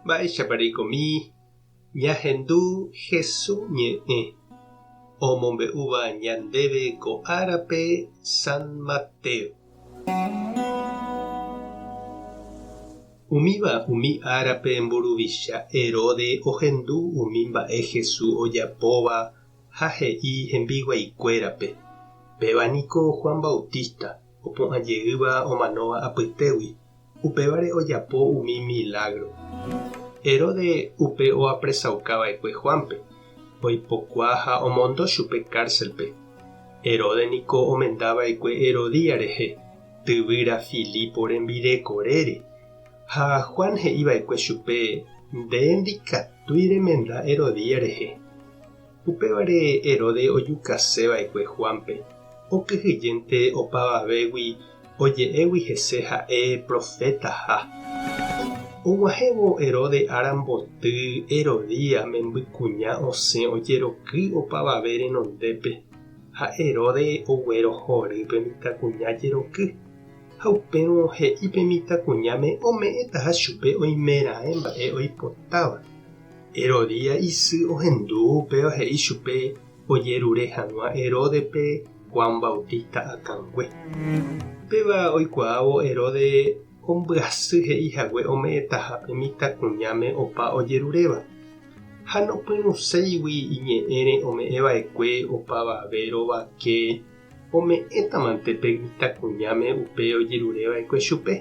Mba'éichapa reikomi ñahendu Hesu ñe'ẽ omombe'úva ñandéve ko árape San Mateo. Umíva umi árape mburuvicha Herodes ohendu umi mba'e Jesús ojapóva ha he'i hembiguaikuérape, Péva niko Juan Bautista, opu'ã jeýva omanóva apytégui, upévare ojapo umi milágro. Herodes upe oapresauka va'ekue Juánpe, oipokua ha omondo chupe kárselpe. Herodes niko omenda va'ekue Herodías rehe, tyvýra Filipo rembirekorére. Ha Juan he'i va'ekue chupe, Nde ndikatúi remenda Herodías rehe. Upévare Herodes ojukase va'ekue Juánpe, okyhyjénte opavavégui oje'égui hese ha'e profetaha. Og̃uahẽvo Herodes ára mboty, Herodías membykuña osẽ ojeroky opavave renondépe, ha Herodes oguerohory pe mitãkuña jeroky, ha upérõ he'i pe mitãkuñáme ome'ẽtaha chupe oimeraẽ mba'e oipotáva. Herodías isy ohendu upéva he'i chupe ojerure hag̃ua Heródespe Juan Bautista akãngue. Upéva oikuaávo Herodes ombyasy he'i hague ome'ẽtaha pe mitãkuñáme opa ojeruréva, ha nopyrũséigui iñe'ẽre ome'ẽ va'ekue opavave rovake ome'ẽtamante pe mitãkuñáme upe ojerure va'ekue chupe.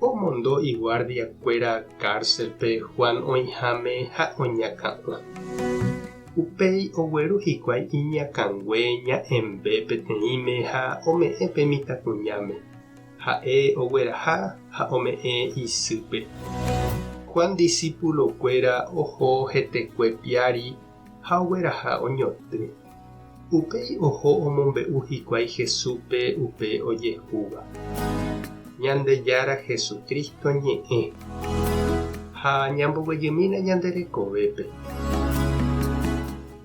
Omondo iguardiakuéra kárselpe Juan oĩháme ha oñakã'o. Upéi ogueru hikuái iñakãngue ña'ẽmbe peteĩme ha ome'ẽ pe mitãkuñáme. Ha'e ogueraha ha ome'ẽ isýpe. Juan disipulokuéra oho hetekue piári ha ogueraha oñotỹ. Upéi oho omombe'u hikuái Jesúspe upe ojehúva. Ñandejára Jesucristo ñe'ẽ. Ha ñamboguejymína ñande rekovépe.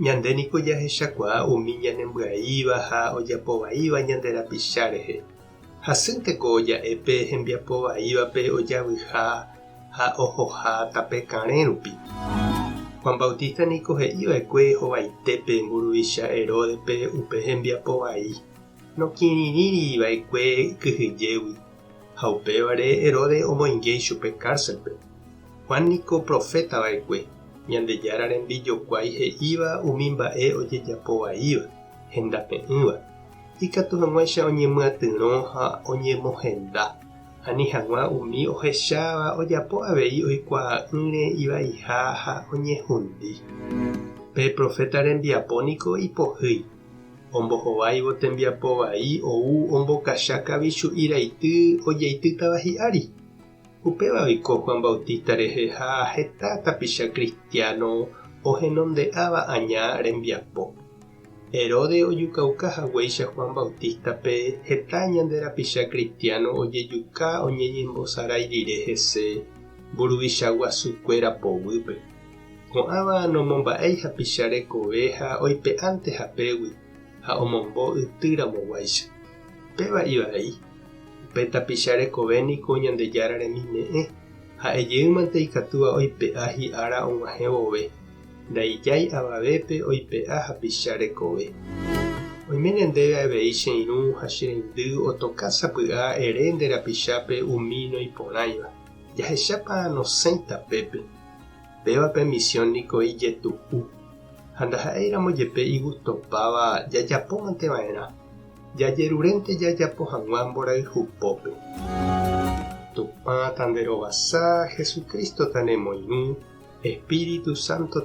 Ñande niko jahechakuaa umi ñanembyaíva ha ojapovaíva ñande rapicha rehe. Hasýnteko ja'e pe hembiapo vaívape ojavyha ha ohoha tape karẽ rupi. Juan Bautista niko he'i va'ekue hovaitépe mburuvicha Heródespe upe hembiapo vai, nokirirĩri va'ekue kyhyjégui, ha upévare Herodes omoinge ichupe kárselpe. Juan niko proféta va'ekue, Ñandejára rembijokuái he'íva umi mba'e ojejapo vaíva, hendape'ỹva. Ikatu hag̃uáicha oñemyatyrõ ha oñemohenda, ani hag̃ua umi ohecháva ojapo avei oikuaa'ỹre ivaiha ha oñehundi. Pe proféta rembiapo niko ipohýi. Ombohováivo tembiapo vai ou ombokacha kavichu'i raity ojeitýtava hi'ári. Upéva oiko Juan Bautista rehe ha heta tapicha kristiáno ohenonde'áva aña rembiapo. Herodes ojukauka haguéicha Juan Bautístape, heta ñande rapicha kristiáno ojejuka oñeñembosarái rire hese mburuvicha guasu kuéra poguýpe. Ko'ãva nomomba'éi hapicha rekove ha oipe'ánte hapégui ha omombo yty ramoguáicha. Péva ivai. Upe tapicha rekove niko Ñandejára remime'ẽ, ha'e jeýmante ikatúva oipe'a hi'ára og̃uahẽ vove. Ndaijái avavépe oipe'a hapicha rekove. Oiméne ndéve avei che irũ ha che reindy otoka sapy'a ere nde rapichápe umi noiporãiva. Jahechápa nosẽi tapépe. Péva pe misión niko ijetu'u. Ha ndaha'éiramo jepe igustopáva jajapómante va'erã. Jajerurénte jajapo hag̃ua mborayhupópe. Tupã tanderovasa, Jesucristo tanemoirũ. Espíritu Santo